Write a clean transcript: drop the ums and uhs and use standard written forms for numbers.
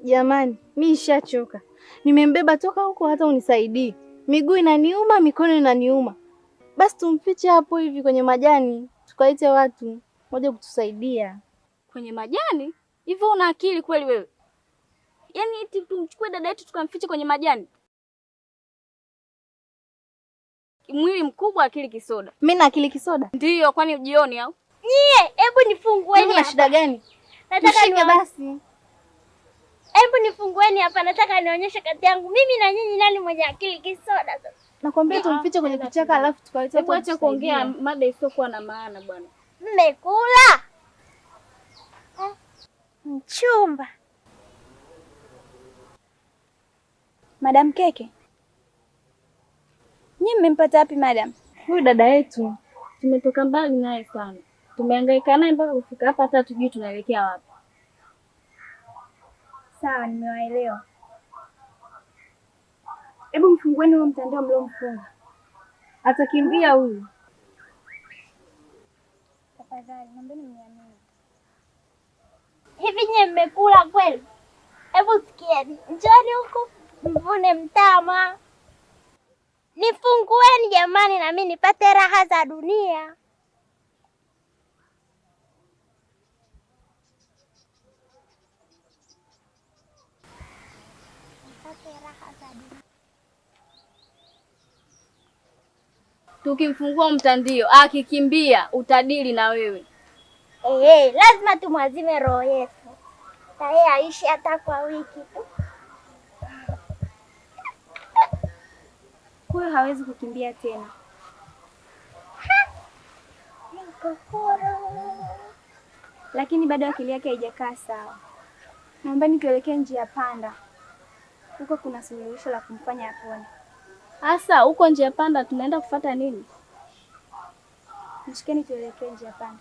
Jamani, mimi nishachoka. Nimembeba toka huko hata unisaidii. Miguu inaniuma, mikono inaniuma. Basi tumfiche hapo hivi kwenye majani, tukaite watu waje kutusaidia. Kwenye majani? Hivyo una akili kweli wewe? Yaani eti tumchukue dada yetu tukamfiche kwenye majani? Mwili mkubwa, akili kisoda. Mimi na akili kisoda? Ndiyo, kwani ujioni au? Nyie, hebu nifungueni. Una shida gani? Nataka ni basi. Hebu nifungueni hapa, nataka nionyeshe kati yangu mimi na nyinyi nani mwenye akili kisoda sasa. Nakwambia tumfiche kwenye kichaka alafu tukaleta. Hebu acha kuongea mada isiyokuwa na maana bwana. Mmekula? Mchumba. Madam Keke. Nyinyi mmempata wapi madam? Huyu dada yetu tumetoka mbali naye sana. Tumehangaika naye mpaka kufika hapa, hata tujui tunaelekea wapi. Sawa, nimewaelewa. Hebu mfungueni huo mtandao mliomfunga. Atakimbia huyu. Tafadhali, naombeni mniamini. Hivi nyinyi mmekula kweli? Hebu sikieni. Njoni huku mvune mtama. Nifungueni jamani na mimi nipate raha za dunia. Tukimfungua mtandio akikimbia utadili na wewe. Lazima tumwazime roho yetu. Na yeye aishi hata kwa wiki tu. Huyo hawezi kukimbia tena. Niko huru. Lakini bado akili yake haijakaa sawa. Naomba nituelekee njia panda. Huko kuna suluhisho la kumfanya apone. Asa huko njia panda tunaenda kufuata nini? Nishikeni tuelekee njia panda.